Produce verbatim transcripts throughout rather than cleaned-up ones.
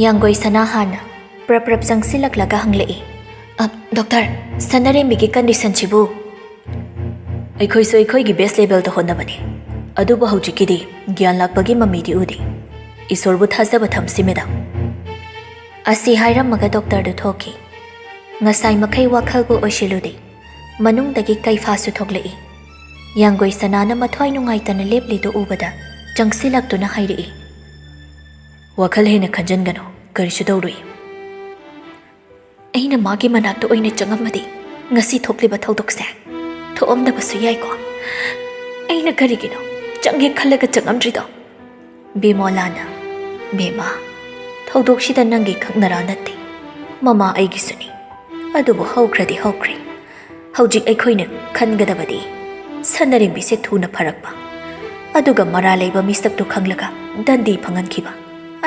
ꯌꯥꯡꯒꯣꯏ ꯁꯅꯥ ꯍꯥꯟꯅ ꯄ꯭ꯔꯞ ꯄ꯭ꯔꯞ ꯆꯪꯁꯤꯜꯂꯛꯂꯒ ꯍꯪꯂꯛꯏ꯫ "ꯑ, ꯗꯣꯛꯇꯔ, ꯁꯅꯥꯔꯦꯝꯕꯤꯒꯤ ꯀꯟꯗꯤꯁꯟꯁꯤꯕꯨ?" "ꯑꯩꯈꯣꯏꯁꯨ ꯑꯩꯈꯣꯏꯒꯤ ꯕꯦꯁ ꯂꯦꯚꯦꯜꯗ ꯍꯣꯠꯅꯕꯅꯤ, ꯑꯗꯨꯕꯨ ꯍꯧꯖꯤꯛꯀꯤꯗꯤ ꯒ꯭ꯌꯥꯟ ꯂꯥꯛꯄꯒꯤ ꯃꯃꯤꯗꯤ ꯎꯗꯦ꯫ ꯏꯁꯣꯔꯕꯨ ꯊꯥꯖꯕ ꯊꯝꯁꯤ, ꯃꯦꯗꯥꯝ꯫" ꯑꯁꯤ ꯍꯥꯏꯔꯝꯃꯒ ꯗꯣꯛꯇꯔꯗꯨ ꯊꯣꯛꯈꯤ꯫ ꯉꯁꯥꯏ ꯃꯈꯩ ꯋꯥꯈꯜꯕꯨ ꯑꯣꯏꯁꯤꯜꯂꯨꯗꯦ꯫ ꯃꯅꯨꯡꯗꯒꯤ ꯀꯩꯐꯥꯁꯨ ꯊꯣꯛꯂꯛꯏ꯫ ꯌꯥꯡꯒꯣꯏ ꯁꯅꯥꯅ ꯃꯊ꯭ꯋꯥꯏ ꯅꯨꯡꯉꯥꯏꯇꯅ ꯂꯦꯞꯂꯤꯗꯨ ꯎꯕꯗ ꯆꯪꯁꯤꯜꯂꯛꯇꯨꯅ ꯍꯥꯏꯔꯛꯏ꯫ "ꯋꯥꯈꯜ ꯍꯦꯟꯅ ꯈꯟꯖꯟꯒꯅꯨ, ꯀꯔꯤꯁꯨ ꯇꯧꯔꯣꯏ꯫" "ꯑꯩꯅ ꯃꯥꯒꯤ ꯃꯅꯥꯛꯇ ꯑꯣꯏꯅ ꯆꯪꯉꯝꯃꯗꯤ ꯉꯁꯤ ꯊꯣꯛꯂꯤꯕ ꯊꯧꯗꯣꯛꯁꯦ ꯊꯣꯛꯑꯝꯗꯕꯁꯨ ꯌꯥꯏꯀꯣ? ꯑꯩꯅ ꯀꯔꯤꯒꯤꯅꯣ ꯆꯪꯒꯦ ꯈꯜꯂꯒ ꯆꯪꯉꯝꯗ꯭ꯔꯤꯗꯣ?" ꯕꯤꯃꯣꯂꯥꯅ, "ꯕꯦꯝꯃ, ꯊꯧꯗꯣꯛꯁꯤꯗ ꯅꯪꯒꯤ ꯈꯛ ꯅꯔꯥ ꯅꯠꯇꯦ, ꯃꯃꯥ ꯑꯩꯒꯤꯁꯨꯅꯤ꯫ ꯑꯗꯨꯕꯨ ꯍꯧꯈ꯭ꯔꯗꯤ ꯍꯧꯈ꯭ꯔꯦ꯫ ꯍꯧꯖꯤꯛ ꯑꯩꯈꯣꯏꯅ ꯈꯟꯒꯗꯕꯗꯤ ꯁꯅꯔꯦꯝꯕꯤꯁꯦ ꯊꯨꯅ ꯐꯔꯛꯄ, ꯑꯗꯨꯒ ꯃꯔꯥ ꯂꯩꯕ ꯃꯤꯁꯛꯇꯨ ꯈꯪꯂꯒ ꯗꯟꯗꯤ ꯐꯪꯍꯟꯈꯤꯕ,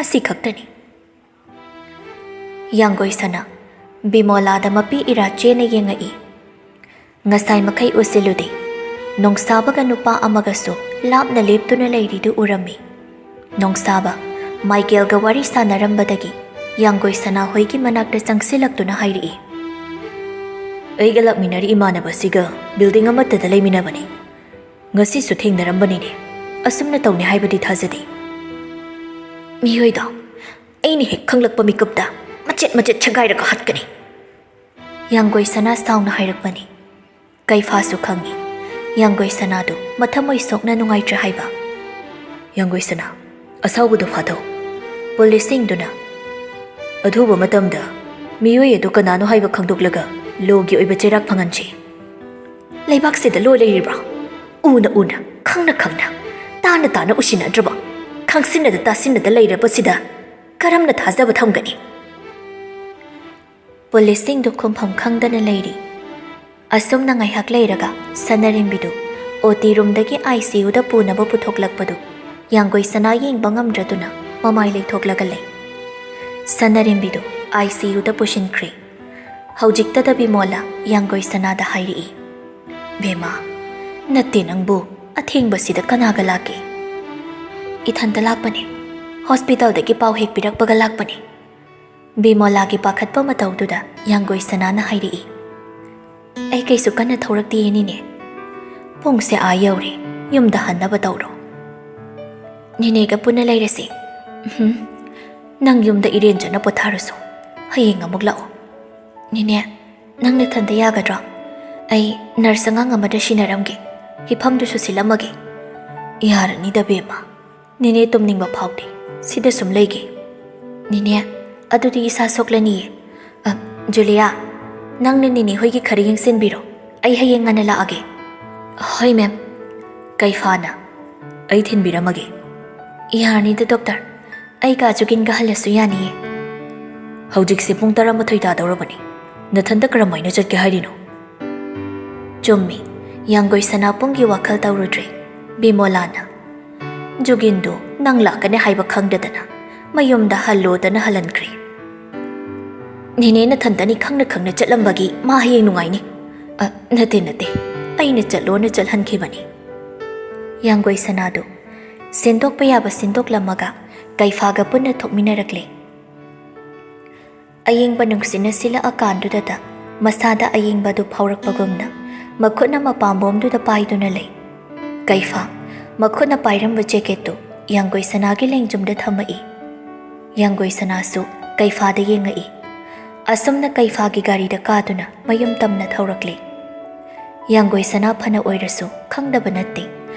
ꯑꯁꯤ ꯈꯛꯇꯅꯤ꯫" ꯌꯥꯡꯒꯣꯏ ꯁꯅꯥ ꯕꯤꯃꯣꯂꯥꯗ ꯃꯄꯤ ꯏꯔꯥ ꯆꯦꯅ ꯌꯦꯡꯉꯛꯏ꯫ ꯉꯁꯥꯏ ꯃꯈꯩ ꯎꯁꯤꯜꯂꯨꯗꯦ꯫ ꯅꯣꯡꯁꯥꯕꯒ ꯅꯨꯄꯥ ꯑꯃꯒꯁꯨ ꯂꯥꯞꯅ ꯂꯦꯞꯇꯨꯅ ꯂꯩꯔꯤꯗꯨ ꯎꯔꯝꯃꯤ꯫ ꯅꯣꯡꯁꯥꯕ ꯃꯥꯏꯀꯦꯜꯒ ꯋꯥꯔꯤ ꯁꯥꯟꯅꯔꯝꯕꯗꯒꯤ ꯌꯥꯡꯒꯣꯏ ꯁꯅꯥ ꯍꯣꯏꯒꯤ ꯃꯅꯥꯛꯇ ꯆꯪꯁꯤꯜꯂꯛꯇꯨꯅ ꯍꯥꯏꯔꯛꯏ꯫ "ꯑꯩꯒ ꯂꯥꯛꯃꯤꯟꯅꯔꯤ ꯏꯃꯥꯟꯅꯕꯁꯤꯒ ꯕꯤꯜꯗꯤꯡ ꯑꯃꯠꯇꯗ ꯂꯩꯃꯤꯟꯅꯕꯅꯤ꯫ ꯉꯁꯤꯁꯨ ꯊꯦꯡꯅꯔꯝꯕꯅꯤꯅꯦ꯫ ꯑꯁꯨꯝꯅ ꯇꯧꯅꯤ ꯍꯥꯏꯕꯗꯤ ꯊꯥꯖꯗꯦ꯫ ꯃꯤꯑꯣꯏꯗꯣ ꯑꯩꯅ ꯍꯦꯛ ꯈꯪꯂꯛꯄ ꯃꯤꯀꯨꯞꯇ ꯃꯆꯦꯠ ꯃꯆꯦꯠ ꯁꯦꯒꯥꯏꯔꯒ ꯍꯥꯠꯀꯅꯤ꯫" ꯌꯥꯡꯒꯣꯏ ꯁꯅꯥ ꯁꯥꯎꯅ ꯍꯥꯏꯔꯛꯄꯅꯤ꯫ ꯀꯩꯐꯥꯁꯨ ꯈꯪꯏ꯫ ꯌꯥꯡꯒꯣꯏ ꯁꯅꯥꯗꯨ ꯃꯊꯃꯣꯏ ꯁꯣꯛꯅ ꯅꯨꯡꯉꯥꯏꯇ꯭ꯔꯦ ꯍꯥꯏꯕ꯫ "ꯌꯥꯡꯒꯣꯏ ꯁꯅꯥ, ꯑꯁꯥꯎꯕꯗꯨ ꯐꯥꯊꯧ꯫" ꯄꯨꯂꯤꯁꯁꯤꯡꯗꯨꯅ, "ꯑꯊꯨꯕ ꯃꯇꯝꯗ ꯃꯤꯑꯣꯏ ꯑꯗꯨ ꯀꯅꯥꯅꯣ ꯍꯥꯏꯕ ꯈꯪꯗꯣꯛꯂꯒ ꯂꯣꯒꯤ ꯑꯣꯏꯕ ꯆꯩꯔꯥꯛ ꯐꯪꯍꯟꯁꯤ꯫" "ꯂꯩꯕꯥꯛꯁꯤꯗ ꯂꯣ ꯂꯩꯔꯤꯕ꯭ꯔꯣ? ꯎꯅ ꯎꯅ, ꯈꯪꯅ ꯈꯪꯅ, ꯇꯥꯅ ꯇꯥꯅ ꯎꯁꯤꯟꯅꯗ꯭ꯔꯕ, ꯈꯪꯁꯤꯟꯅꯗ ꯇꯥꯁꯤꯟꯅꯗ ꯂꯩꯔꯕꯁꯤꯗ ꯀꯔꯝꯅ ꯊꯥꯖꯕ ꯊꯝꯒꯅꯤ?" ꯄꯨꯂꯤꯁꯁꯤꯡꯗꯨ ꯈꯨꯝꯐꯝ ꯈꯪꯗꯅ ꯂꯩꯔꯤ꯫ ꯑꯁꯨꯝꯅ ꯉꯥꯏꯍꯥꯛ ꯂꯩꯔꯒ ꯁꯅꯔꯦꯝꯕꯤꯗꯨ ꯑꯣ ꯇꯤ ꯔꯨꯝꯗꯒꯤ ꯑꯥꯏ ꯁꯤ ꯌꯨꯗ ꯄꯨꯅꯕ ꯄꯨꯊꯣꯛꯂꯛꯄꯗꯨ ꯌꯥꯡꯒꯣꯏ ꯁꯅꯥ ꯌꯦꯡꯕ ꯉꯝꯗ꯭ꯔꯗꯨꯅ ꯃꯃꯥꯏ ꯂꯩꯊꯣꯛꯂꯒ ꯂꯩ꯫ ꯁꯅꯔꯦꯝꯕꯤꯗꯨ ꯑꯥꯏ ꯁꯤ ꯌꯨꯗ ꯄꯨꯁꯤꯟꯈ꯭ꯔꯦ꯫ ꯍꯧꯖꯤꯛꯇꯗ ꯕꯤꯃꯣꯂꯥ ꯌꯥꯡꯒꯣꯏ ꯁꯅꯥꯗ ꯍꯥꯏꯔꯛꯏ, "ꯕꯦꯝꯃ, ꯅꯠꯇꯦ ꯅꯪꯕꯨ ꯑꯊꯦꯡꯕꯁꯤꯗ ꯀꯅꯥꯒ ꯂꯥꯛꯀꯦ?" "ꯏꯊꯟꯇ ꯂꯥꯛꯄꯅꯦ꯫" ꯍꯣꯁꯄꯤꯇꯥꯜꯗꯒꯤ ꯄꯥꯎ ꯍꯦꯛ ꯄꯤꯔꯛꯄꯒ ꯂꯥꯛꯄꯅꯦ꯫ ꯕꯤꯃꯣꯂꯥꯒꯤ ꯄꯥꯈꯠꯄ ꯃꯇꯧꯗꯨꯗ ꯌꯥꯡꯒꯣꯏ ꯁꯅꯥꯅ ꯍꯥꯏꯔꯛꯏ, "ꯑꯩ ꯀꯩꯁꯨ ꯀꯟꯅ ꯊꯧꯔꯛꯇꯦ, ꯅꯦꯅꯦ꯫ ꯄꯨꯡꯁꯦ ꯑꯥ ꯌꯧꯔꯦ, ꯌꯨꯝꯗ ꯍꯟꯅꯕ ꯇꯧꯔꯣ꯫ ꯅꯦꯅꯦꯒ ꯄꯨꯟꯅ ꯂꯩꯔꯁꯤ꯫ ꯎꯝ, ꯅꯪ ꯌꯨꯝꯗ ꯏꯔꯦꯟꯖꯅ ꯄꯣꯊꯥꯔꯨꯁꯣ, ꯍꯌꯦꯡ ꯑꯃꯨꯛ ꯂꯥꯛꯑꯣ꯫ ꯅꯦꯅꯦ, ꯅꯪ ꯅꯊꯟꯗ ꯌꯥꯒꯗ꯭ꯔꯣ? ꯑꯩ ꯅꯔꯁ ꯑꯉꯥꯡ ꯑꯃꯗ ꯁꯤꯟꯅꯔꯝꯒꯦ, ꯍꯤꯐꯝꯗꯨꯁꯨ ꯁꯤꯜꯂꯝꯃꯒꯦ꯫" "ꯌꯥꯔꯅꯤꯗ ꯕꯦꯝꯃ, ꯅꯦꯅꯦ ꯇꯨꯝꯅꯤꯡꯕ ꯐꯥꯎꯗꯦ, ꯁꯤꯗ ꯁꯨꯝ ꯂꯩꯒꯦ꯫" "ꯅꯦꯅꯦ, ꯑꯗꯨꯗꯤ ꯏꯁꯥ ꯁꯣꯛꯂꯅꯤꯌꯦ꯫ ꯑ, ꯖꯨꯂꯤꯌꯥ, ꯅꯪꯅ ꯅꯦꯅꯦ ꯍꯣꯏꯒꯤ ꯈꯔ ꯌꯦꯡꯁꯤꯟꯕꯤꯔꯣ, ꯑꯩ ꯍꯌꯦꯡ ꯉꯟꯅ ꯂꯥꯛꯑꯒꯦ꯫" "ꯍꯣꯏ ꯃꯦꯝ꯫" ꯀꯩꯐꯥꯅ, "ꯑꯩ ꯊꯤꯟꯕꯤꯔꯝꯃꯒꯦ꯫" "ꯌꯥꯔꯅꯤꯗ ꯗꯣꯛꯇꯔ, ꯑꯩꯒ ꯖꯨꯒꯤꯟꯒ ꯍꯜꯂꯁꯨ ꯌꯥꯅꯤꯌꯦ꯫" "ꯍꯧꯖꯤꯛꯁꯦ ꯄꯨꯡ ꯇꯔꯥꯃꯥꯊꯣꯏ ꯇꯥꯗꯧꯔꯕꯅꯤ, ꯅꯊꯟꯇ ꯀꯔꯝꯍꯥꯏꯅ ꯆꯠꯀꯦ ꯍꯥꯏꯔꯤꯅꯣ?" ꯆꯨꯝꯃꯤ, ꯌꯥꯡꯒꯣꯏ ꯁꯅꯥꯄꯨꯡꯒꯤ ꯋꯥꯈꯜ ꯇꯧꯔꯨꯗ꯭ꯔꯦ꯫ ꯕꯤꯃꯣꯂꯥꯅ, "ꯖꯨꯒꯤꯟꯗꯨ ꯅꯪ ꯂꯥꯛꯀꯅꯤ ꯍꯥꯏꯕ ꯈꯪꯗꯗꯅ ꯃꯌꯨꯝꯗ ꯍꯜꯂꯣꯗꯅ ꯍꯜꯍꯟꯈ꯭ꯔꯦ꯫" "ꯅꯦꯅꯦ ꯅꯊꯟꯇꯅꯤ ꯈꯪꯅ ꯈꯪꯅ ꯆꯠꯂꯝꯕꯒꯤ ꯃꯥ ꯍꯌꯦꯡ ꯅꯨꯡꯉꯥꯏꯅꯤ꯫" "ꯑ, ꯅꯠꯇꯦ, ꯅꯠꯇꯦ, ꯑꯩꯅ ꯆꯠꯂꯣꯅ ꯆꯠꯍꯟꯈꯤꯕꯅꯤ꯫" ꯌꯥꯡꯒꯣꯏ ꯁꯅꯥꯗꯨ ꯁꯤꯟꯗꯣꯛꯄ ꯌꯥꯕ ꯁꯤꯟꯗꯣꯛꯂꯝꯃꯒ ꯀꯩꯐꯥꯒ ꯄꯨꯟꯅ ꯊꯣꯛꯃꯤꯟꯅꯔꯛꯂꯦ꯫ ꯑꯌꯤꯡꯕ ꯅꯨꯡꯁꯤꯠꯅ ꯁꯤꯜꯂꯛꯑꯀꯥꯟꯗꯨꯗꯇ ꯃꯁꯥꯗ ꯑꯌꯤꯡꯕꯗꯨ ꯐꯥꯎꯔꯛꯄꯒꯨꯝꯅ ꯃꯈꯨꯠꯅ ꯃꯄꯥꯝꯕꯣꯝꯗꯨꯗ ꯄꯥꯏꯗꯨꯅ ꯂꯩ꯫ ꯀꯩꯐꯥ ꯃꯈꯨꯠꯅ ꯄꯥꯏꯔꯝꯕ ꯖꯦꯀꯦꯠꯇꯨ ꯌꯥꯡꯒꯣꯏ ꯁꯅꯥꯒꯤ ꯂꯦꯡꯖꯨꯝꯗ ꯊꯝꯃꯛꯏ꯫ ꯌꯥꯡꯒꯣꯏ ꯁꯅꯥꯁꯨ ꯀꯩꯐꯥꯗ ꯌꯦꯡꯉꯛꯏ꯫ ꯑꯁꯨꯝꯅ ꯀꯩꯐꯥꯒꯤ ꯒꯥꯔꯤꯗ ꯀꯥꯗꯨꯅ ꯃꯌꯨꯝ ꯇꯝꯅ ꯊꯧꯔꯛꯂꯤ꯫ ꯌꯥꯡꯒꯣꯏ ꯁꯅꯥ ꯐꯅ ꯑꯣꯏꯔꯁꯨ ꯈꯪꯗꯕ ꯅꯠꯇꯦ,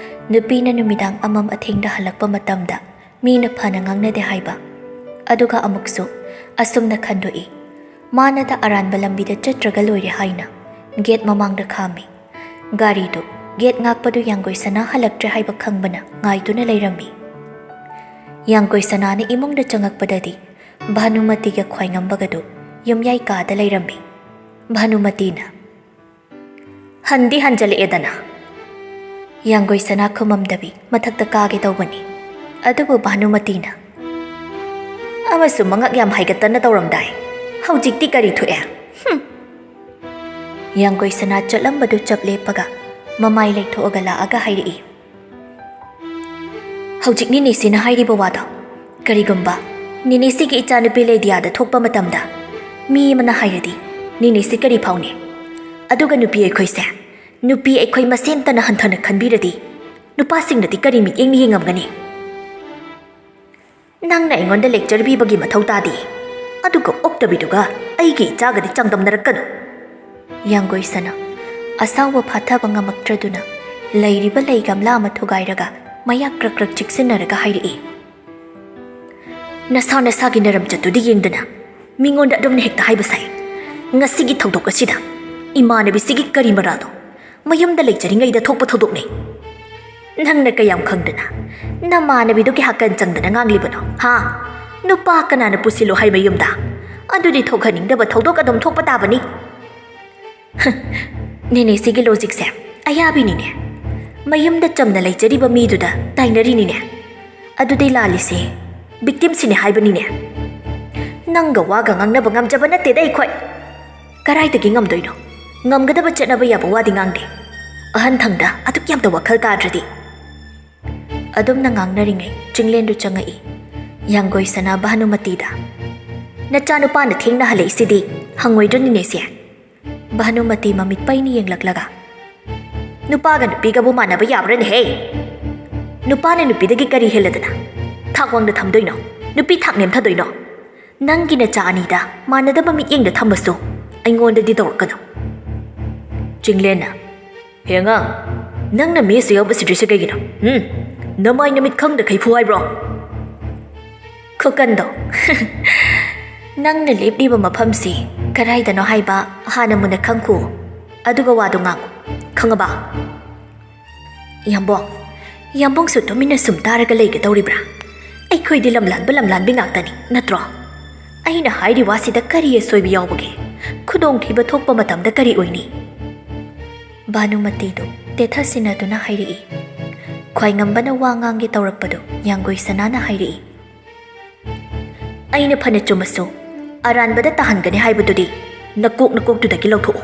ꯅꯨꯄꯤꯅ ꯅꯨꯃꯤꯗꯥꯡ ꯑꯃꯝ ꯑꯊꯦꯡꯗ ꯍꯜꯂꯛꯄ ꯃꯇꯝꯗ ꯃꯤꯅ ꯐꯅ ꯉꯥꯡꯅꯗꯦ ꯍꯥꯏꯕ꯫ ꯑꯗꯨꯒ ꯑꯃꯨꯛꯁꯨ ꯑꯁꯨꯝꯅ ꯈꯟꯗꯣꯛꯏ, ꯃꯥꯅꯗ ꯑꯔꯥꯟꯕ ꯂꯝꯕꯤꯗ ꯆꯠꯇ꯭ꯔꯒ ꯂꯣꯏꯔꯦ ꯍꯥꯏꯅ꯫ ꯒꯦꯠ ꯃꯃꯥꯡꯗ ꯈꯥꯝꯃꯤ꯫ ꯒꯥꯔꯤꯗꯨ ꯒꯦꯠ ꯉꯥꯛꯄꯗꯨ ꯌꯥꯡꯒꯣꯏ ꯁꯅꯥ ꯍꯜꯂꯛꯇ꯭ꯔꯦ ꯍꯥꯏꯕ ꯈꯪꯕꯅ ꯉꯥꯏꯗꯨꯅ ꯂꯩꯔꯝꯃꯤ꯫ ꯌꯥꯡꯒꯣꯏ ꯁꯅꯥꯅ ꯏꯃꯨꯡꯗ ꯆꯪꯉꯛꯄꯗꯗꯤ ꯚꯥꯅꯨꯃꯇꯤꯒ ꯈ꯭ꯋꯥꯏꯉꯝꯕꯒꯗꯨ ꯌꯨꯝꯌꯥꯏ ꯀꯥꯗ ꯂꯩꯔꯝꯃꯤ꯫ ꯚꯥꯅꯨꯃꯇꯤꯅ, "ꯍꯟꯗꯤ ꯍꯟꯖꯜꯂꯛꯑꯦꯗꯅ꯫" ꯌꯥꯡꯒꯣꯏ ꯁꯅꯥ ꯈꯨꯃꯝꯗꯕꯤ ꯃꯊꯛꯇ ꯀꯥꯒꯦ ꯇꯧꯕꯅꯤ꯫ ꯑꯗꯨꯕꯨ ꯚꯥꯅꯨꯃꯇꯤꯅ, "ꯑꯃꯁꯨ ꯃꯉꯛ ꯌꯥꯝ ꯍꯥꯏꯒꯠꯇꯅ ꯇꯧꯔꯝꯗꯥꯏ, ꯍꯧꯖꯤꯛꯇꯤ ꯀꯔꯤ ꯊꯣꯛꯑꯦ? ꯍꯨꯝ!" ꯌꯥꯡꯒꯣꯏ ꯁꯅꯥ ꯆꯠꯂꯝꯕꯗꯨ ꯆꯞ ꯂꯦꯞꯄꯒ ꯃꯃꯥꯏ ꯂꯩꯊꯣꯛꯑꯒ ꯂꯥꯛꯑꯒ ꯍꯥꯏꯔꯛꯏ, "ꯍꯧꯖꯤꯛꯅꯤꯅꯦ ꯁꯤꯅ ꯍꯥꯏꯔꯤꯕ ꯋꯥꯗꯣ꯫ ꯀꯔꯤꯒꯨꯝꯕ ꯅꯦꯅꯦꯁꯤꯒꯤ ꯏꯆꯥꯅꯨꯄꯤ ꯂꯦꯗꯤꯌꯥꯗ ꯊꯣꯛꯄ ꯃꯇꯝꯗ ꯃꯤ ꯑꯃꯅ ꯍꯥꯏꯔꯗꯤ ꯅꯦꯅꯦꯁꯤ ꯀꯔꯤ ꯐꯥꯎꯅꯤ? ꯑꯗꯨꯒ ꯅꯨꯄꯤ ꯑꯩꯈꯣꯏꯁꯦ, ꯅꯨꯄꯤ ꯑꯩꯈꯣꯏ ꯃꯁꯦꯟꯇꯅ ꯍꯟꯊꯅ ꯈꯟꯕꯤꯔꯗꯤ ꯅꯨꯄꯥꯁꯤꯡꯅꯗꯤ ꯀꯔꯤ ꯃꯤꯠꯌꯦꯡꯅ ꯌꯦꯡꯉꯝꯒꯅꯤ? ꯅꯪꯅ ꯑꯩꯉꯣꯟꯗ lecture ꯄꯤꯕꯒꯤ ꯃꯊꯧ ꯇꯥꯗꯦ꯫ ꯑꯗꯨꯒ ꯑꯣꯛꯇꯕꯤꯗꯨꯒ ꯑꯩꯒꯤ ꯏꯆꯥꯒꯗꯤ ꯆꯥꯡꯗꯝꯅꯔꯛꯀꯅꯨ꯫ ꯌꯥꯡꯒꯣꯏꯁꯅꯥ ꯑꯁꯥꯎꯕ ꯐꯥꯊꯕ ꯉꯝꯃꯛꯇ꯭ꯔꯗꯨꯅ ꯂꯩꯔꯤꯕ ꯂꯩ ꯒꯝꯂꯥ ꯑꯃ ꯊꯨꯒꯥꯏꯔꯒ ꯃꯌꯥ ꯀ꯭ꯔꯛ ꯀ꯭ꯔꯛ ꯆꯤꯛꯁꯤꯟꯅꯔꯒ ꯍꯥꯏꯔꯛꯏ꯫ ꯅꯁꯥ ꯅꯁꯥꯒꯤ ꯅꯔꯝꯆꯠꯇꯨꯗꯤ ꯌꯦꯡꯗꯅ ꯃꯤꯉꯣꯟꯗ ꯑꯗꯨꯝꯅ ꯍꯦꯛꯇ ꯍꯥꯏꯕ ꯁꯥꯏ꯫ ꯉꯁꯤꯒꯤ ꯊꯧꯗꯣꯛ ꯑꯁꯤꯗ ꯏꯃꯥꯟꯅꯕꯤꯁꯤꯒꯤ ꯀꯔꯤ ꯃꯔꯥꯜꯅꯣ? ꯃꯌꯨꯝꯗ ꯂꯩꯖꯔꯤꯉꯩꯗ ꯊꯣꯛꯄ ꯊꯧꯗꯣꯛꯅꯤ꯫ ꯅꯪꯅ ꯀꯌꯥꯝ ꯈꯪꯗꯅ ꯅꯃꯥꯟꯅꯕꯤꯗꯨꯒꯤ ꯍꯥꯀꯟ ꯆꯪꯗꯅ ꯉꯥꯡꯂꯤꯕꯅꯣ, ꯍꯥ? ꯅꯨꯄꯥ ꯀꯅꯥꯅ ꯄꯨꯁꯤꯜꯂꯣ ꯍꯥꯏ ꯃꯌꯨꯝꯗ? ꯑꯗꯨꯗꯤ ꯊꯣꯛꯍꯟꯅꯤꯡꯗꯕ ꯊꯧꯗꯣꯛ ꯑꯗꯨꯝ ꯊꯣꯛꯄ ꯇꯥꯕꯅꯤ꯫ ꯅꯦꯅꯦꯁꯤꯒꯤ logicꯁꯦ ꯑꯌꯥꯕꯤꯅꯤꯅꯦ꯫ ꯃꯌꯨꯝꯗ ꯆꯝꯅ ꯂꯩꯖꯔꯤꯕ ꯃꯤꯗꯨꯗ ꯇꯥꯏꯅꯔꯤꯅꯤꯅꯦ꯫ ꯑꯗꯨꯗꯤ ꯂꯥꯜꯂꯤꯁꯦ victimꯁꯤꯅꯦ ꯍꯥꯏꯕꯅꯤꯅꯦ꯫ ꯅꯪꯒ ꯋꯥꯒ ꯉꯥꯡꯅꯕ ꯉꯝꯖꯕ ꯅꯠꯇꯦꯗ ꯑꯩꯈꯣꯏ꯫ ꯀꯔꯥꯏꯗꯒꯤ ꯉꯝꯗꯣꯏꯅꯣ? ꯉꯝꯒꯗꯕ ꯆꯠꯅꯕ ꯌꯥꯕ ꯋꯥꯗꯤ ꯉꯥꯡꯗꯦ꯫ ꯑꯍꯟ ꯊꯪꯗ ꯑꯗꯨꯛ ꯌꯥꯝꯅ ꯋꯥꯈꯜ ꯇꯥꯗ꯭ꯔꯗꯤ꯫ ꯑꯗꯨꯝꯅ ꯉꯥꯡꯅꯔꯤꯉꯩ ꯆꯤꯡꯂꯦꯟꯗꯨ ꯆꯪꯉꯛꯏ꯫ ꯌꯥꯡꯒꯣꯏꯁꯅꯥ ꯚꯥꯅꯨꯃꯇꯤꯗ, "ꯅꯆꯥꯅꯨꯄꯥꯅ ꯊꯦꯡꯅ ꯍꯜꯂꯛꯏꯁꯤꯗꯤ ꯍꯪꯉꯣꯏꯗ꯭ꯔꯣ ꯅꯦꯅꯦꯁꯤ?" ꯚꯥꯅꯨꯃꯇꯤ ꯃꯃꯤꯠ ꯄꯩꯅ ꯌꯦꯡꯂꯛꯂꯒ, "ꯅꯨꯄꯥꯒ ꯅꯨꯄꯤꯒꯕꯨ ꯃꯥꯟꯅꯕ ꯌꯥꯕ꯭ꯔꯅꯦꯍꯦ? ꯅꯨꯄꯥꯅ ꯅꯨꯄꯤꯗꯒꯤ ꯀꯔꯤ ꯍꯦꯜꯂꯗꯅ ꯊꯥꯛ ꯋꯥꯡꯅ ꯊꯝꯗꯣꯏꯅꯣ? ꯅꯨꯄꯤ ꯊꯥꯛ ꯅꯦꯝꯊꯗꯣꯏꯅꯣ? ꯅꯪꯒꯤ ꯅꯆꯥ ꯑꯅꯤꯗ ꯃꯥꯟꯅꯗꯕ ꯃꯤꯠꯌꯦꯡꯗ ꯊꯝꯕꯁꯨ ꯑꯩꯉꯣꯟꯗꯗꯤ ꯇꯧꯔꯛꯀꯅꯨ꯫" ꯆꯤꯡꯂꯦꯟꯅ, "ꯍꯦ ꯑꯉꯥꯡ, ꯅꯪꯅ ꯃꯦꯁ ꯌꯥꯎꯕ ꯁꯤꯗ꯭ꯔꯤꯁꯦ ꯀꯩꯒꯤꯅꯣ? ꯎꯝ? ꯅꯃꯥꯏ ꯅꯃꯤꯠ ꯈꯪꯗ ꯈꯩꯐꯨ ꯍꯥꯏꯕ꯭ꯔꯣ?" ꯈꯨꯀꯟꯗꯣ꯫ "ꯅꯪꯅ ꯂꯦꯞꯂꯤꯕ ꯃꯐꯝꯁꯤ ꯀꯗꯥꯏꯗꯅꯣ ꯍꯥꯏꯕ ꯍꯥꯟꯅ ꯃꯨꯟꯅ ꯈꯪꯈꯣ꯫ ꯑꯗꯨꯒ ꯋꯥꯗꯣ ꯉꯥꯡꯉꯨ꯫ ꯈꯪꯉꯕ?" "ꯌꯥꯝꯕꯣꯡ, ꯌꯥꯝꯕꯣꯡꯁꯨ ꯇꯨꯃꯤꯟꯅ ꯁꯨꯝ ꯇꯥꯔꯒ ꯂꯩꯒꯗꯧꯔꯤꯕ꯭ꯔꯥ? ꯑꯩꯈꯣꯏꯗꯤ ꯂꯝꯂꯥꯟꯕ ꯂꯝꯂꯥꯟꯕꯤ ꯉꯥꯛꯇꯅꯤ, ꯅꯠꯇ꯭ꯔꯣ? ꯑꯩꯅ ꯍꯥꯏꯔꯤ ꯋꯥꯁꯤꯗ ꯀꯔꯤ ꯑꯁꯣꯏꯕ ꯌꯥꯎꯕꯒꯦ? ꯈꯨꯗꯣꯡꯊꯤꯕ ꯊꯣꯛꯄ ꯃꯇꯝꯗ ꯀꯔꯤ ꯑꯣꯏꯅꯤ?" ꯚꯥꯅꯨꯃꯇꯤꯗꯨ ꯇꯦꯊꯁꯤꯟꯅꯗꯨꯅ ꯍꯥꯏꯔꯛꯏ꯫ ꯈ꯭ꯋꯥꯏꯉꯝꯕꯅ ꯋꯥ ꯉꯥꯡꯒꯦ ꯇꯧꯔꯛꯄꯗꯨ ꯌꯥꯡꯒꯣꯏ ꯁꯅꯥꯅ ꯍꯥꯏꯔꯛꯏ꯫ "ꯑꯩꯅ ꯐꯅ ꯆꯨꯝꯃꯁꯨ ꯑꯔꯥꯟꯕꯗ ꯇꯥꯍꯟꯒꯅꯤ ꯍꯥꯏꯕꯗꯨꯗꯤ ꯅꯀꯣꯛ ꯅꯀꯣꯛꯇꯨꯗꯒꯤ ꯂꯧꯊꯣꯛꯎ꯫"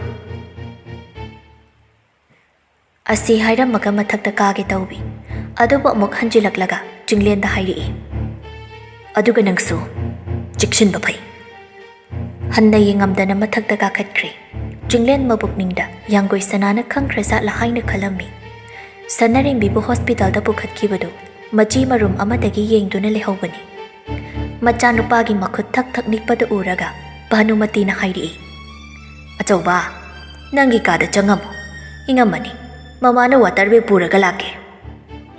ꯑꯁꯤ ꯍꯥꯏꯔꯝꯃꯒ ꯃꯊꯛꯇ ꯀꯥꯒꯦ ꯇꯧꯕꯤ꯫ ꯑꯗꯨꯕꯨ ꯑꯃꯨꯛ ꯍꯟꯖꯤꯜꯂꯛꯂꯒ ꯆꯤꯡꯂꯦꯟꯗ ꯍꯥꯏꯔꯛꯏ꯫ ꯑꯗꯨꯒ ꯅꯪꯁꯨ ꯆꯦꯛꯁꯤꯟꯕ ꯐꯩ꯫ ꯍꯟꯅ ꯌꯦꯡꯉꯝꯗꯅ ꯃꯊꯛꯇ ꯀꯥꯈꯠꯈ꯭ꯔꯦ꯫ ꯆꯤꯡꯂꯦꯟ ꯃꯕꯨꯛꯅꯤꯡꯗ ꯌꯥꯡꯒꯣꯏ ꯁꯅꯥꯅ ꯈꯪꯈ꯭ꯔꯖꯥꯠꯂ ꯍꯥꯏꯅ ꯈꯜꯂꯝꯃꯤ꯫ ꯁꯅꯥꯔꯦꯝꯕꯤꯕꯨ ꯍꯣꯁꯄꯤꯇꯥꯜꯗ ꯄꯨꯈꯠꯈꯤꯕꯗꯨ ꯃꯆꯤ ꯃꯔꯨꯝ ꯑꯃꯗꯒꯤ ꯌꯦꯡꯗꯨꯅ ꯂꯩꯍꯧꯕꯅꯤ꯫ ꯃꯆꯥꯅꯨꯄꯥꯒꯤ ꯃꯈꯨꯠ ꯊꯛ ꯊꯛ ꯅꯤꯛꯄꯗꯨ ꯎꯔꯒ ꯚꯥꯅꯨꯃꯇꯤꯅ ꯍꯥꯏꯔꯛꯏ, "ꯑꯆꯧꯕ, ꯅꯪꯒꯤ ꯀꯥꯗ ꯆꯪꯉꯝꯃꯣ꯫ ꯏꯉꯝꯃꯅꯤ, ꯃꯃꯥꯅ ꯋꯥꯇꯔ ꯕꯦꯒ ꯄꯨꯔꯒ ꯂꯥꯛꯀꯦ꯫"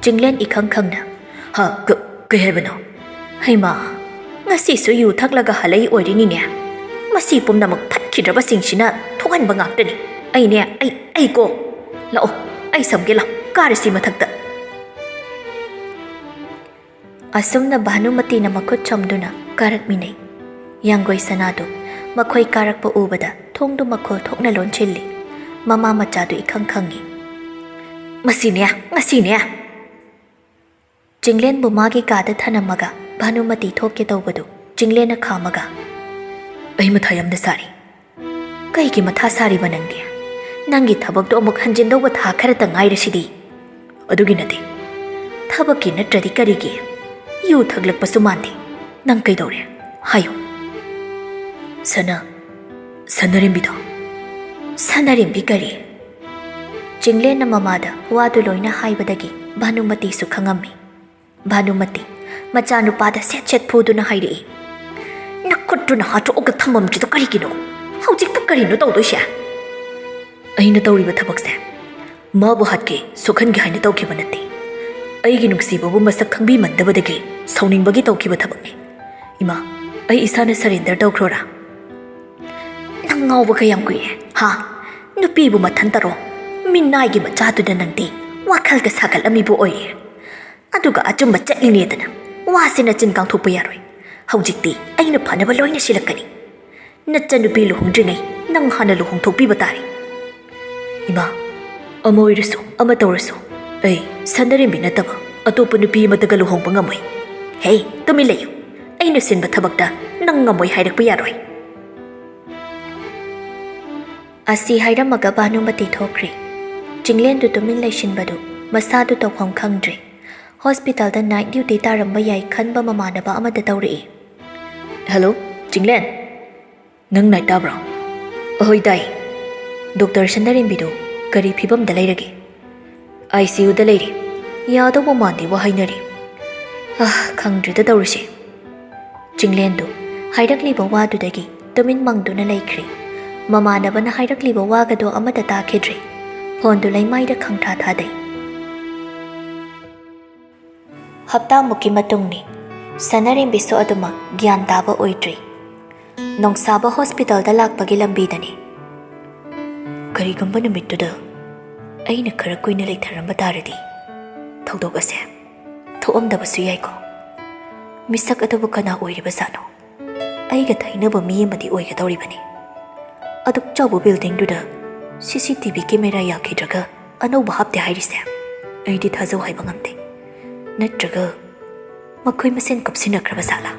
ꯆꯤꯡꯂꯦꯟ ꯏꯈꯪ ꯈꯪꯅ, "ꯍ, ꯀ-, ꯀꯩ ꯍꯥꯏꯕꯅꯣ? ꯍꯩꯃꯥ, ꯉꯁꯤꯁꯨ ꯌꯨ ꯊꯛꯂꯒ ꯍꯜꯂꯛꯏ ꯑꯣꯏꯔꯤꯅꯤꯅꯦ꯫ ꯃꯁꯤ ꯄꯨꯝꯅꯃꯛ ꯐꯠꯈꯤꯗ꯭ꯔꯕꯁꯤꯡꯁꯤꯅ ꯊꯣꯛꯍꯟꯕ ꯉꯥꯛꯇꯅꯤ꯫ ꯑꯩꯅꯦ, ꯑꯩ, ꯑꯩ ꯀꯣ꯫ ꯂꯥꯛꯑꯣ, ꯑꯩ ꯁꯝꯒꯦ ꯂꯥꯎ, ꯀꯥꯔꯁꯤ ꯃꯊꯛꯇ꯫" ꯑꯁꯨꯝꯅ ꯚꯥꯅꯨꯃꯇꯤꯅ ꯃꯈꯨꯠ ꯁꯝꯗꯨꯅ ꯀꯥꯔꯛꯃꯤꯟꯅꯩ꯫ ꯌꯥꯡꯒꯣꯏ ꯁꯅꯥꯗꯨ ꯃꯈꯣꯏ ꯀꯥꯔꯛꯄ ꯎꯕꯗ ꯊꯣꯡꯗꯨ ꯃꯈꯣꯜ ꯊꯣꯛꯅ ꯂꯣꯟꯁꯤꯜꯂꯤ꯫ ꯃꯃꯥ ꯃꯆꯥꯗꯨ ꯏꯈꯪ ꯈꯪꯉꯤ꯫ "ꯃꯁꯤꯅꯦ, ꯉꯁꯤꯅꯦ!" ꯆꯤꯡꯂꯦꯟꯕꯨ ꯃꯥꯒꯤ ꯀꯥꯗ ꯊꯅꯝꯃꯒ ꯚꯥꯅꯨꯃꯇꯤ ꯊꯣꯛꯀꯦ ꯇꯧꯕꯗꯨ ꯆꯤꯡꯂꯦꯟꯅ ꯈꯥꯝꯃꯒ, "ꯑꯩ ꯃꯊꯥ ꯌꯥꯝꯅ ꯁꯥꯔꯤ꯫" "ꯀꯩꯒꯤ ꯃꯊꯥ ꯁꯥꯔꯤꯕ ꯅꯪꯗꯤ? ꯅꯪꯒꯤ ꯊꯕꯛꯇꯣ ꯑꯃꯨꯛ ꯍꯟꯖꯤꯟꯗꯧꯕ ꯊꯥ ꯈꯔꯇ ꯉꯥꯏꯔꯁꯤꯗꯤ꯫" "ꯑꯗꯨꯒꯤ ꯅꯠꯇꯦ꯫" "ꯊꯕꯛꯀꯤ ꯅꯠꯇ꯭ꯔꯗꯤ ꯀꯔꯤꯒꯤ? ꯌꯨ ꯊꯛꯂꯛꯄꯁꯨ ꯃꯥꯟꯗꯦ꯫ ꯅꯪ ꯀꯩꯗꯧꯔꯦ? ꯍꯥꯏꯌꯨ꯫" "ꯁꯅꯥ, ꯁꯅꯥꯔꯦꯝꯕꯤꯗꯣ꯫" "ꯁꯅꯥꯔꯦꯝꯕꯤ ꯀꯔꯤ?" ꯆꯤꯡꯂꯦꯟꯅ ꯃꯃꯥꯗ ꯋꯥꯗꯨ ꯂꯣꯏꯅ ꯍꯥꯏꯕꯗꯒꯤ ꯚꯥꯅꯨꯃꯇꯤꯁꯨ ꯈꯪꯉꯝꯃꯤ꯫ ꯚꯥꯅꯨꯃꯇꯤ, ꯃꯆꯥꯅꯨꯄꯥꯗ ꯁꯦꯠ ꯁꯦꯠ ꯐꯨꯗꯨꯅ ꯍꯥꯏꯔꯛꯏ, "ꯅꯈꯨꯠꯇꯨꯅ ꯍꯥꯠꯇꯣꯛꯑꯒ ꯊꯝꯃꯝꯗ꯭ꯔꯤꯗꯣ ꯀꯔꯤꯒꯤꯅꯣ? ꯍꯧꯖꯤꯛꯄꯨ ꯀꯔꯤꯅꯣ ꯇꯧꯗꯣꯏꯁꯦ?" "ꯑꯩꯅ ꯇꯧꯔꯤꯕ ꯊꯕꯛꯁꯦ ꯃꯥꯕꯨ ꯍꯥꯠꯀꯦ, ꯁꯣꯛꯍꯟꯒꯦ ꯍꯥꯏꯅ ꯇꯧꯈꯤꯕ ꯅꯠꯇꯦ꯫ ꯑꯩꯒꯤ ꯅꯨꯡꯁꯤꯕꯕꯨ ꯃꯁꯛ ꯈꯪꯕꯤꯃꯟꯗꯕꯗꯒꯤ ꯁꯥꯎꯅꯤꯡꯕꯒꯤ ꯇꯧꯈꯤꯕ ꯊꯕꯛꯅꯤ꯫ ꯏꯃꯥ, ꯑꯩ ꯏꯁꯥꯅ ꯁꯔꯦꯟꯗꯔ ꯇꯧꯈ꯭ꯔꯣꯔꯥ?" "ꯅꯪ ꯉꯥꯎꯕ ꯀꯌꯥꯝ ꯀꯨꯏꯔꯦ, ꯍꯥ? ꯅꯨꯄꯤꯕꯨ ꯃꯊꯟꯇꯔꯣ? ꯃꯤꯅꯥꯏꯒꯤ ꯃꯆꯥꯗꯨꯗ ꯅꯪꯗꯤ ꯋꯥꯈꯜꯒ ꯁꯥꯒꯠꯂꯝꯃꯤꯕꯨ ꯑꯣꯏꯔꯦ꯫ ꯑꯗꯨꯒ ꯑꯆꯨꯝꯕ ꯆꯠꯂꯤꯅꯦꯗꯅ ꯋꯥꯁꯤ ꯅꯆꯤꯟ ꯀꯥꯡꯊꯣꯛꯄ ꯌꯥꯔꯣꯏ꯫ ꯍꯧꯖꯤꯛꯇꯤ ꯑꯩꯅ ꯐꯅꯕ ꯂꯣꯏꯅ ꯁꯤꯜꯂꯛꯀꯅꯤ꯫ ꯅꯆꯟꯅꯨꯄꯤ ꯂꯨꯍꯣꯡꯗ꯭ꯔꯤꯉꯩ ꯅꯪ ꯍꯥꯟꯅ ꯂꯨꯍꯣꯡꯊꯣꯛꯄꯤꯕ ꯇꯥꯔꯦ꯫" "ꯏꯃꯥ, ꯑꯃ ꯑꯣꯏꯔꯁꯨ ꯑꯃ ꯇꯧꯔꯁꯨ, ꯑꯩ ꯁꯟꯗꯔꯦꯝꯕꯤ ꯅꯠꯇꯕ ꯑꯇꯣꯞꯄ ꯅꯨꯄꯤ ꯑꯃꯠꯇꯒ ꯂꯨꯍꯣꯡꯕ ꯉꯝꯃꯣꯏ꯫" "ꯍꯦ, ꯇꯨꯃꯤꯟ ꯂꯩꯌꯨ꯫ ꯑꯩꯅ ꯁꯤꯟꯕ ꯊꯕꯛꯇ ꯅꯪ ꯉꯝꯃꯣꯏ ꯍꯥꯏꯔꯛꯄ ꯌꯥꯔꯣꯏ꯫" ꯑꯁꯤ ꯍꯥꯏꯔꯝꯃꯒ ꯚꯥꯅꯨꯃꯇꯤ ꯊꯣꯛꯈ꯭ꯔꯦ꯫ ꯆꯤꯡꯂꯦꯟꯗꯨ ꯇꯨꯃꯤꯟ ꯂꯩꯁꯤꯟꯕꯗꯨ ꯃꯁꯥꯗꯨ ꯇꯧꯐꯝ ꯈꯪꯗ꯭ꯔꯦ꯫ ꯍꯣꯁꯄꯤꯇꯥꯜꯗ ꯅꯥꯏꯠ ꯗ꯭ꯌꯨꯇꯤ ꯇꯥꯔꯝꯕ ꯌꯥꯏ ꯈꯟꯕ ꯃꯃꯥꯟꯅꯕ ꯑꯃꯗ ꯇꯧꯔꯛꯏ꯫ "ꯍꯦꯜꯂꯣ, ꯆꯤꯡꯂꯦꯟ꯫ ꯅꯪ ꯅꯥꯏꯠ ꯇꯥꯕ꯭ꯔꯣ?" "ꯑꯍꯣꯏ, ꯇꯥꯏ꯫ ꯗꯣꯛꯇꯔ ꯁꯅꯥꯔꯦꯝꯕꯤꯗꯨ ꯀꯔꯤ ꯐꯤꯕꯝꯗ ꯂꯩꯔꯒꯦ?" "ꯑꯥꯏ ꯁꯤ ꯌꯨꯗ ꯂꯩꯔꯤ꯫ ꯌꯥꯗꯧꯕ ꯃꯥꯟꯗꯦ ꯋꯥ ꯍꯥꯏꯅꯔꯤ꯫ ꯑꯥ, ꯈꯪꯗ꯭ꯔꯦꯗ ꯇꯧꯔꯤꯁꯦ꯫" ꯆꯤꯡꯂꯦꯟꯗꯨ ꯍꯥꯏꯔꯛꯂꯤꯕ ꯋꯥꯗꯨꯗꯒꯤ ꯇꯨꯃꯤꯟ ꯃꯪꯗꯨꯅ ꯂꯩꯈ꯭ꯔꯦ꯫ ꯃꯃꯥꯟꯅꯕꯅ ꯍꯥꯏꯔꯛꯂꯤꯕ ꯋꯥꯒꯗꯣ ꯑꯃꯠꯇ ꯇꯥꯈꯤꯗ꯭ꯔꯦ꯫ ꯐꯣꯟꯗꯨ ꯂꯩꯃꯥꯏꯗ ꯈꯪꯊꯥ ꯊꯥꯗꯩ꯫ ꯍꯞꯇꯥꯃꯨꯛꯀꯤ ꯃꯇꯨꯡꯅꯤ꯫ ꯁꯅꯥꯔꯦꯝꯕꯤꯁꯨ ꯑꯗꯨꯃꯛ ꯒ꯭ꯌꯥꯟ ꯇꯥꯕ ꯑꯣꯏꯗ꯭ꯔꯤ꯫ ꯅꯣꯡꯁꯥꯕ ꯍꯣꯁꯄꯤꯇꯥꯜꯗ ꯂꯥꯛꯄꯒꯤ ꯂꯝꯕꯤꯗꯅꯤ꯫ "ꯀꯔꯤꯒꯨꯝꯕ ꯅꯨꯃꯤꯠꯇꯨꯗ ꯑꯩꯅ ꯈꯔ ꯀꯨꯏꯅ ꯂꯩꯊꯔꯝꯕ ꯇꯥꯔꯗꯤ, ꯊꯧꯗꯣꯛ ꯑꯁꯦ ꯊꯣꯛꯑꯝꯗꯕꯁꯨ ꯌꯥꯏꯀꯣ꯫ ꯃꯤꯁꯛ ꯑꯗꯨꯕꯨ ꯀꯅꯥ ꯑꯣꯏꯔꯤꯕꯖꯥꯠꯅꯣ? ꯑꯩꯒ ꯊꯩꯅꯕ ꯃꯤ ꯑꯃꯗꯤ ꯑꯣꯏꯒꯗꯧꯔꯤꯕꯅꯤ꯫ ꯑꯗꯨꯛ ꯆꯥꯎꯕ ꯕꯤꯜꯗꯤꯡꯗꯨꯗ ꯁꯤ ꯁꯤ ꯇꯤ ꯚꯤ ꯀꯦꯃꯦꯔꯥ ꯌꯥꯈꯤꯗ꯭ꯔꯒ ꯑꯅꯧꯕ ꯍꯥꯞꯇꯦ ꯍꯥꯏꯔꯤꯁꯦ? ꯑꯩꯗꯤ ꯊꯥꯖꯧ ꯍꯥꯏꯕ ꯉꯝꯗꯦ꯫ ꯅꯠꯇ꯭ꯔꯒ ꯃꯈꯣꯏ ꯃꯁꯦꯟ ꯀꯨꯞꯁꯤꯟꯅꯈ꯭ꯔꯕ ꯖꯥꯠꯂꯥ?"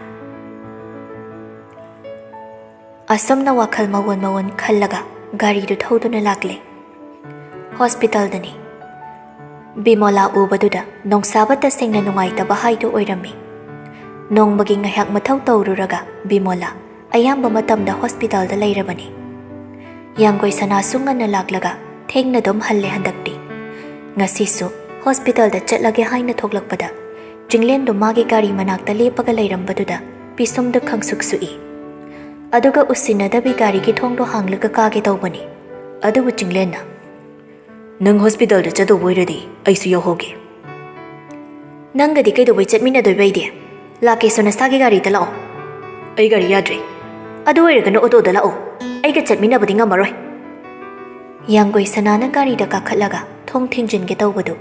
ꯑꯁꯨꯝꯅ ꯋꯥꯈꯜ ꯃꯑꯣꯟ ꯃꯑꯣꯟ ꯈꯜꯂꯒ ꯒꯥꯔꯤꯗꯨ ꯊꯧꯗꯨꯅ ꯂꯥꯛꯂꯦ꯫ ꯍꯣꯁꯄꯤꯇꯥꯜꯗꯅꯤ꯫ ꯕꯤꯃꯣꯂꯥ ꯎꯕꯗꯨꯗ ꯅꯣꯡꯁꯥꯕ ꯇꯁꯦꯡꯅ ꯅꯨꯡꯉꯥꯏꯇꯕ ꯍꯥꯏꯗꯨ ꯑꯣꯏꯔꯝꯃꯤ꯫ ꯅꯣꯡꯃꯒꯤ ꯉꯥꯏꯍꯥꯛ ꯃꯊꯧ ꯇꯧꯔꯨꯔꯒ ꯕꯤꯃꯣꯂꯥ ꯑꯌꯥꯝꯕ ꯃꯇꯝꯗ ꯍꯣꯁꯄꯤꯇꯥꯜꯗ ꯂꯩꯔꯕꯅꯤ꯫ ꯌꯥꯡꯒꯣꯏ ꯁꯅꯥꯁꯨ ꯉꯟꯅ ꯂꯥꯛꯂꯒ ꯊꯦꯡꯅ ꯑꯗꯨꯝ ꯍꯜꯂꯦ ꯍꯟꯗꯛꯇꯤ꯫ ꯉꯁꯤꯁꯨ ꯍꯣꯁꯄꯤꯇꯥꯜꯗ ꯆꯠꯂꯒꯦ ꯍꯥꯏꯅ ꯊꯣꯛꯂꯛꯄꯗ, ꯆꯤꯡꯂꯦꯟꯗꯨ ꯃꯥꯒꯤ ꯒꯥꯔꯤ ꯃꯅꯥꯛꯇ ꯂꯦꯞꯄꯒ ꯂꯩꯔꯝꯕꯗꯨꯗ ꯄꯤꯁꯨꯝꯗꯨ ꯈꯪꯁꯨꯛ ꯁꯨꯛꯏ꯫ ꯑꯗꯨꯒ ꯎꯁꯤꯟꯅꯗꯕꯤ ꯒꯥꯔꯤꯒꯤ ꯊꯣꯡꯗꯣ ꯍꯥꯡꯂꯒ ꯀꯥꯒꯦ ꯇꯧꯕꯅꯤ꯫ ꯑꯗꯨꯕꯨ ꯆꯤꯡꯂꯦꯟꯅ, "ꯅꯪ ꯍꯣꯁꯄꯤꯇꯥꯜꯗ ꯆꯠꯇꯧꯕ ꯑꯣꯏꯔꯗꯤ ꯑꯩꯁꯨ ꯌꯥꯎꯍꯧꯒꯦ꯫" "ꯅꯪꯒꯗꯤ ꯀꯩꯗꯧꯕꯩ ꯆꯠꯃꯤꯟꯅꯗꯣꯏꯕ ꯑꯩꯗꯤ? ꯂꯥꯛꯀꯦꯁꯨ ꯅꯁꯥꯒꯤ ꯒꯥꯔꯤꯗ ꯂꯥꯛꯑꯣ꯫" "ꯑꯩ ꯒꯥꯔꯤ ꯌꯥꯗ꯭ꯔꯦ꯫" "ꯑꯗꯨ ꯑꯣꯏꯔꯒꯅ ꯑꯣꯇꯣꯗ ꯂꯥꯛꯑꯣ꯫ ꯑꯩꯒ ꯆꯠꯃꯤꯟꯅꯕꯗꯤ ꯉꯝꯃꯔꯣꯏ꯫" ꯌꯥꯡꯒꯣꯏ ꯁꯅꯥꯅ ꯒꯥꯔꯤꯗ ꯀꯥꯈꯠꯂꯒ ꯊꯣꯡ ꯊꯤꯡꯖꯤꯟꯒꯦ ꯇꯧꯕꯗꯨ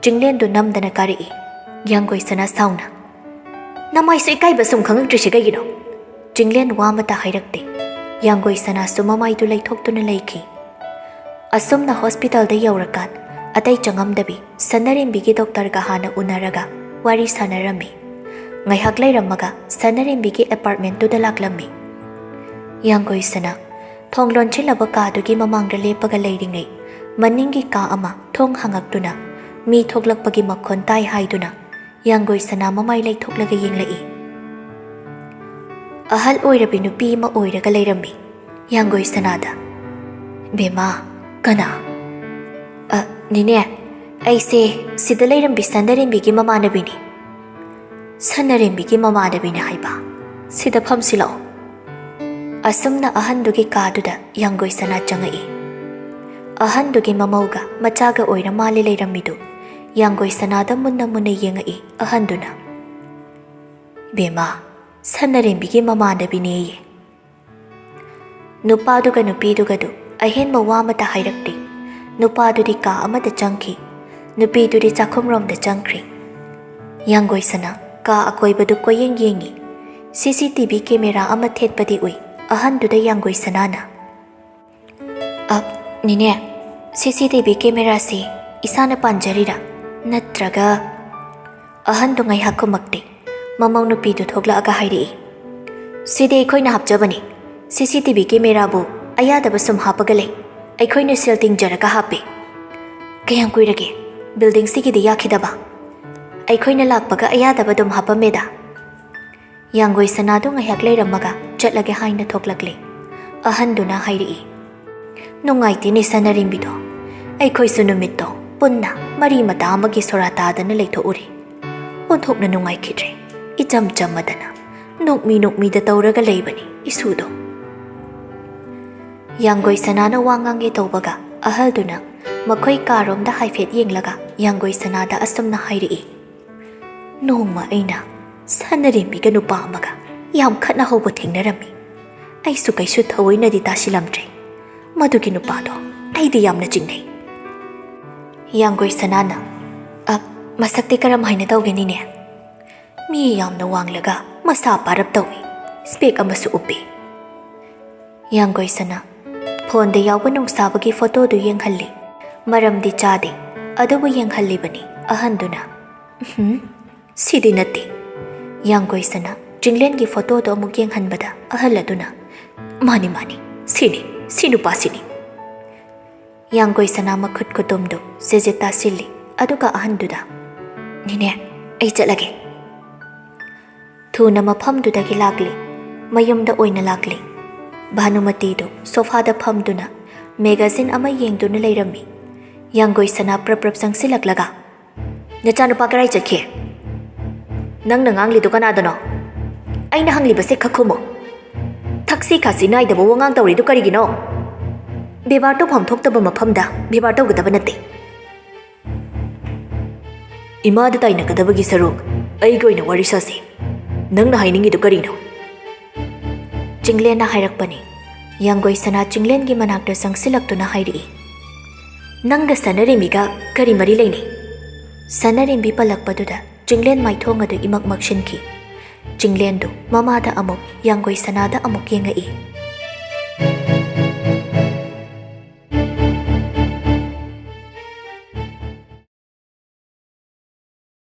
ꯆꯤꯡꯂꯦꯟꯗꯨ ꯅꯝꯗꯅ ꯀꯥꯔꯛꯏ꯫ ꯌꯥꯡꯒꯣꯏ ꯁꯅꯥ ꯁꯥꯎꯅ, "ꯅꯃꯥꯏꯁꯨ ꯏꯀꯥꯏꯕ ꯁꯨꯝ ꯈꯪꯉꯛꯇ꯭ꯔꯤꯁꯦ ꯀꯩꯒꯤꯅꯣ?" ꯆꯤꯡꯂꯦꯟ ꯋꯥ ꯑꯃꯠꯇ ꯍꯥꯏꯔꯛꯇꯦ꯫ ꯌꯥꯡꯒꯣꯏ ꯁꯅꯥꯁꯨ ꯃꯃꯥꯏꯗꯨ ꯂꯩꯊꯣꯛꯇꯨꯅ ꯂꯩꯈꯤ꯫ ꯑꯁꯨꯝꯅ ꯍꯣꯁꯄꯤꯇꯥꯜꯗ ꯌꯧꯔꯀꯥꯟ ꯑꯇꯩ ꯆꯪꯉꯝꯗꯕꯤ ꯁꯅꯥꯔꯦꯝꯕꯤꯒꯤ ꯗꯣꯛꯇꯔꯒ ꯍꯥꯟꯅ ꯎꯅꯔꯒ ꯋꯥꯔꯤ ꯁꯥꯟꯅꯔꯝꯃꯤ꯫ ꯉꯥꯏꯍꯥꯛ ꯂꯩꯔꯝꯃꯒ ꯁꯅꯥꯔꯦꯝꯕꯤꯒꯤ ꯑꯦꯄꯥꯔꯠꯃꯦꯟꯇꯨꯗ ꯂꯥꯛꯂꯝꯃꯤ꯫ ꯌꯥꯡꯒꯣꯏ ꯁꯅꯥ ꯊꯣꯡ ꯂꯣꯟꯁꯤꯜꯂꯕ ꯀꯥꯗꯨꯒꯤ ꯃꯃꯥꯡꯗ ꯂꯦꯞꯄꯒ ꯂꯩꯔꯤꯉꯩ, ꯃꯅꯤꯡꯒꯤ ꯀꯥ ꯑꯃ ꯊꯣꯡ ꯍꯥꯡꯉꯛꯇꯨꯅ ꯃꯤ ꯊꯣꯛꯂꯛꯄꯒꯤ ꯃꯈꯣꯟ ꯇꯥꯏ ꯍꯥꯏꯗꯨꯅ ꯌꯥꯡꯒꯣꯏ ꯁꯅꯥ ꯃꯃꯥꯏ ꯂꯩꯊꯣꯛꯂꯒ ꯌꯦꯡꯂꯛꯏ꯫ ꯑꯍꯜ ꯑꯣꯏꯔꯕꯤ ꯅꯨꯄꯤ ꯑꯃ ꯑꯣꯏꯔꯒ ꯂꯩꯔꯝꯃꯤ ꯌꯥꯡꯒꯣꯏ ꯁꯅꯥꯗ꯫ "ꯕꯦꯃꯥ, ꯀꯅꯥ?" "ꯑ, ꯅꯦꯅꯦ, ꯑꯩꯁꯦ ꯁꯤꯗ ꯂꯩꯔꯝꯕꯤ ꯁꯅꯔꯦꯝꯕꯤꯒꯤ ꯃꯃꯥꯟꯅꯕꯤꯅꯤ꯫" "ꯁꯅꯔꯦꯝꯕꯤꯒꯤ ꯃꯃꯥꯟꯅꯕꯤꯅꯦ ꯍꯥꯏꯕ? ꯁꯤꯗ ꯐꯝꯁꯤ ꯂꯥꯛꯑꯣ꯫" ꯑꯁꯨꯝꯅ ꯑꯍꯟꯗꯨꯒꯤ ꯀꯥꯗꯨꯗ ꯌꯥꯡꯒꯣꯏ ꯁꯅꯥ ꯆꯪꯉꯛꯏ꯫ ꯑꯍꯟꯗꯨꯒꯤ ꯃꯃꯧꯒ ꯃꯆꯥꯒ ꯑꯣꯏꯔ ꯃꯥꯜꯂꯦ ꯂꯩꯔꯝꯃꯤꯗꯨ꯫ ꯌꯥꯡꯒꯣꯏ ꯁꯅꯥꯗ ꯃꯨꯟꯅ ꯃꯨꯟꯅ ꯌꯦꯡꯉꯛꯏ ꯑꯍꯟꯗꯨꯅ꯫ "ꯕꯦꯃꯥ, ꯁꯅꯔꯦꯝꯕꯤꯒꯤ ꯃꯃꯥꯟꯅꯕꯤꯅꯦꯌꯦ꯫" ꯅꯨꯄꯥꯗꯨꯒ ꯅꯨꯄꯤꯗꯨꯒꯗꯨ ꯑꯍꯦꯟꯕ ꯋꯥ ꯑꯃꯠꯇ ꯍꯥꯏꯔꯛꯇꯦ꯫ ꯅꯨꯄꯥꯗꯨꯗꯤ ꯀꯥ ꯑꯃꯗ ꯆꯪꯈꯤ꯫ ꯅꯨꯄꯤꯗꯨꯗꯤ ꯆꯥꯛꯈꯨꯝꯔꯣꯝꯗ ꯆꯪꯈ꯭ꯔꯦ꯫ ꯌꯥꯡꯒꯣꯏ ꯁꯅꯥ ꯀꯥ ꯑꯀꯣꯏꯕꯗꯨ ꯀꯣꯏꯌꯦꯡ ꯌꯦꯡꯉꯤ꯫ ꯁꯤ ꯁꯤ ꯇꯤ ꯚꯤ ꯀꯦꯃꯦꯔꯥ ꯑꯃ ꯊꯦꯠꯄꯗꯤ ꯎꯏ꯫ ꯑꯍꯟꯗꯨꯗ ꯌꯥꯡꯒꯣꯏ ꯁꯅꯥꯅ, "ꯑ, ꯅꯦꯅꯦ, ꯁꯤ ꯁꯤ ꯇꯤ ꯚꯤ ꯀꯦꯃꯦꯔꯥꯁꯤ ꯏꯁꯥꯅ ꯄꯥꯟꯖꯔꯤꯔꯥ? ꯅꯠꯇ꯭ꯔꯒ?" ꯑꯍꯟꯗꯨ ꯉꯥꯏꯍꯥꯛ ꯈꯨꯝꯃꯛꯇꯦ꯫ ꯃꯃꯧ ꯅꯨꯄꯤꯗꯨ ꯊꯣꯛꯂꯛꯑꯒ ꯍꯥꯏꯔꯛꯏ, "ꯁꯤꯗꯤ ꯑꯩꯈꯣꯏꯅ ꯍꯥꯞꯆꯕꯅꯤ꯫ ꯁꯤ ꯁꯤ ꯇꯤ ꯚꯤ ꯀꯦꯃꯦꯔꯥꯕꯨ ꯑꯌꯥꯗꯕ ꯁꯨꯝ ꯍꯥꯞꯄꯒ ꯂꯩ꯫ ꯑꯩꯈꯣꯏꯅ ꯁꯦꯜ ꯇꯤꯡꯖꯔꯒ ꯍꯥꯞꯄꯤ꯫" "ꯀꯌꯥꯝ ꯀꯨꯏꯔꯒꯦ ꯕꯤꯜꯗꯤꯡꯁꯤꯒꯤꯗꯤ ꯌꯥꯈꯤꯗꯕ?" "ꯑꯩꯈꯣꯏꯅ ꯂꯥꯛꯄꯒ ꯑꯌꯥꯗꯕ ꯑꯗꯨꯝ ꯍꯥꯞꯄꯝꯃꯦꯗ꯫" ꯌꯥꯡꯒꯣꯏ ꯁꯅꯥꯗꯨ ꯉꯥꯏꯍꯥꯛ ꯂꯩꯔꯝꯃꯒ ꯆꯠꯂꯒꯦ ꯍꯥꯏꯅ ꯊꯣꯛꯂꯛꯂꯦ꯫ ꯑꯍꯟꯗꯨꯅ ꯍꯥꯏꯔꯛꯏ, "ꯅꯨꯡꯉꯥꯏꯇꯦꯅꯦ ꯁꯅꯔꯦꯝꯕꯤꯗꯣ꯫ ꯑꯩꯈꯣꯏꯁꯨ ꯅꯨꯃꯤꯠꯇꯣ ꯄꯨꯟꯅ ꯃꯔꯤ ꯃꯇꯥ ꯑꯃꯒꯤ ꯁꯣꯔꯥ ꯇꯥꯗꯅ ꯂꯩꯊꯣꯛꯎꯔꯦ꯫ ꯑꯣꯟꯊꯣꯛꯅ ꯅꯨꯡꯉꯥꯏꯈꯤꯗ꯭ꯔꯦ꯫ ꯏꯆꯝ ꯆꯝꯃꯗꯅ ꯅꯣꯛꯃꯤ ꯅꯣꯛꯃꯤꯗ ꯇꯧꯔꯒ ꯂꯩꯕꯅꯤ ꯏꯁꯨꯗꯣ꯫" ꯌꯥꯡꯒꯣꯏ ꯁꯅꯥꯅ ꯋꯥ ꯉꯥꯡꯒꯦ ꯇꯧꯕꯒ ꯑꯍꯜꯗꯨꯅ ꯃꯈꯣꯏ ꯀꯥꯔꯣꯝꯗ ꯍꯥꯏꯐꯦꯠ ꯌꯦꯡꯂꯒ ꯌꯥꯡꯒꯣꯏ ꯁꯅꯥꯗ ꯑꯁꯨꯝꯅ ꯍꯥꯏꯔꯛꯏ, "ꯅꯣꯡꯃ ꯑꯩꯅ ꯁꯅꯔꯦꯝꯕꯤꯒ ꯅꯨꯄꯥ ꯑꯃꯒ ꯌꯥꯝ ꯈꯠꯅꯍꯧꯕ ꯊꯦꯡꯅꯔꯝꯃꯤ꯫ ꯑꯩꯁꯨ ꯀꯩꯁꯨ ꯊꯑꯣꯏꯅꯗꯤ ꯇꯥꯁꯤꯜꯂꯝꯗ꯭ꯔꯦ꯫ ꯃꯗꯨꯒꯤ ꯅꯨꯄꯥꯗꯣ ꯑꯩꯗꯤ ꯌꯥꯝꯅ ꯆꯤꯡꯅꯩ꯫" ꯌꯥꯡꯒꯣꯏ ꯁꯅꯥꯅ, "ꯑ, ꯃꯁꯛꯇꯤ ꯀꯔꯝ ꯍꯥꯏꯅ ꯇꯧꯒꯦ ꯅꯦꯅꯦ?" "ꯃꯤ ꯌꯥꯝꯅ ꯋꯥꯡꯂꯒ ꯃꯁꯥ ꯄꯥꯔꯞ ꯇꯧꯏ꯫ ꯁ꯭ꯄꯦꯛ ꯑꯃꯁꯨ ꯎꯞꯄꯤ꯫" ꯌꯥꯡꯒꯣꯏ ꯁꯅꯥ ꯐꯣꯟꯗ ꯌꯥꯎꯕ ꯅꯨꯡꯁꯥꯕꯒꯤ ꯐꯣꯇꯣꯗꯨ ꯌꯦꯡꯍꯜꯂꯤ꯫ ꯃꯔꯝꯗꯤ ꯆꯥꯗꯦ, ꯑꯗꯨꯕꯨ ꯌꯦꯡꯍꯜꯂꯤꯕꯅꯤ ꯑꯍꯟꯗꯨꯅ꯫ "ꯎꯝ, ꯁꯤꯗꯤ ꯅꯠꯇꯦ꯫" ꯌꯥꯡꯒꯣꯏ ꯁꯅꯥ ꯆꯤꯡꯂꯦꯟꯒꯤ ꯐꯣꯇꯣꯗꯨ ꯑꯃꯨꯛ ꯌꯦꯡꯍꯟꯕꯗ ꯑꯍꯜ ꯑꯗꯨꯅ, "ꯃꯥꯅꯤ, ꯃꯥꯅꯤ, ꯁꯤꯅꯤ, ꯁꯤ ꯅꯨꯄꯥꯁꯤꯅꯤ꯫" ꯌꯥꯡꯒꯣꯏ ꯁꯅꯥ ꯃꯈꯨꯠ ꯈꯨꯇꯨꯝꯗꯨ ꯁꯤꯖꯤꯠ ꯇꯥꯁꯤꯜꯂꯤ, ꯑꯗꯨꯒ ꯑꯍꯟꯗꯨꯗ, "ꯅꯦꯅꯦ, ꯑꯩ ꯆꯠꯂꯒꯦ꯫ ꯊꯨꯅ ꯃꯐꯝꯗꯨꯗꯒꯤ ꯂꯥꯛꯂꯤ꯫ ꯃꯌꯨꯝꯗ ꯑꯣꯏꯅ ꯂꯥꯛꯂꯤ꯫ ꯚꯥꯅꯨꯃꯇꯤꯗꯨ ꯁꯣꯐꯥꯗ ꯐꯝꯗꯨꯅ ꯃꯦꯒꯥꯖꯤꯟ ꯑꯃ ꯌꯦꯡꯗꯨꯅ ꯂꯩꯔꯝꯃꯤ꯫ ꯌꯥꯡꯒꯣꯏ ꯁꯅꯥ ꯄ꯭ꯔꯞ ꯄ꯭ꯔꯞ ꯆꯪꯁꯤꯜꯂꯛꯂꯒ, "ꯅꯆꯥꯅꯨꯄꯥ ꯀꯔꯥꯏ ꯆꯠꯈꯤ? ꯅꯪꯅ ꯉꯥꯡꯂꯤꯗꯨ ꯀꯅꯥꯗꯅꯣ? ꯑꯩꯅ ꯍꯪꯂꯤꯕꯁꯦ ꯈꯛ ꯈꯨꯝꯃꯨ꯫ ꯊꯛꯁꯤ ꯈꯥꯁꯤ ꯅꯥꯏꯗꯕ ꯋꯥꯉꯥꯡ ꯇꯧꯔꯤꯗꯨ ꯀꯔꯤꯒꯤꯅꯣ? ꯕꯦꯕꯥꯔ ꯇꯧꯐꯝ ꯊꯣꯛꯇꯕ ꯃꯐꯝꯗ ꯕꯦꯕꯥꯔ ꯇꯧꯒꯗꯕ ꯅꯠꯇꯦ꯫ ꯏꯃꯥꯗ ꯇꯥꯏꯅꯒꯗꯕꯒꯤ ꯁꯔꯨꯛ ꯑꯩꯒ ꯑꯣꯏꯅ ꯋꯥꯔꯤ ꯁꯥꯁꯤ꯫ ꯅꯪꯅ ꯍꯥꯏꯅꯤꯡꯉꯤꯗꯨ ꯀꯔꯤꯅꯣ?" ꯆꯤꯡꯂꯦꯟꯅ ꯍꯥꯏꯔꯛꯄꯅꯤ꯫ ꯌꯥꯡꯒꯣꯏ ꯁꯅꯥ ꯆꯤꯡꯂꯦꯟꯒꯤ ꯃꯅꯥꯛꯇ ꯆꯪꯁꯤꯜꯂꯛꯇꯨꯅ ꯍꯥꯏꯔꯛꯏ, "ꯅꯪꯒ ꯁꯅꯔꯦꯝꯕꯤꯒ ꯀꯔꯤ ꯃꯔꯤ ꯂꯩꯅꯩ?" ꯁꯅꯔꯦꯝꯕꯤ ꯄꯜꯂꯛꯄꯗꯨꯗ ꯆꯤꯡꯂꯦꯟ ꯃꯥꯏꯊꯣꯡ ꯑꯗꯨ ꯏꯃꯛ ꯃꯛꯁꯤꯟꯈꯤ꯫ ꯆꯤꯡꯂꯦꯟꯗꯨ ꯃꯃꯥꯗ ꯑꯃꯨꯛ, ꯌꯥꯡꯒꯣꯏ ꯁꯅꯥꯗ ꯑꯃꯨꯛ ꯌꯦꯡꯉꯛꯏ꯫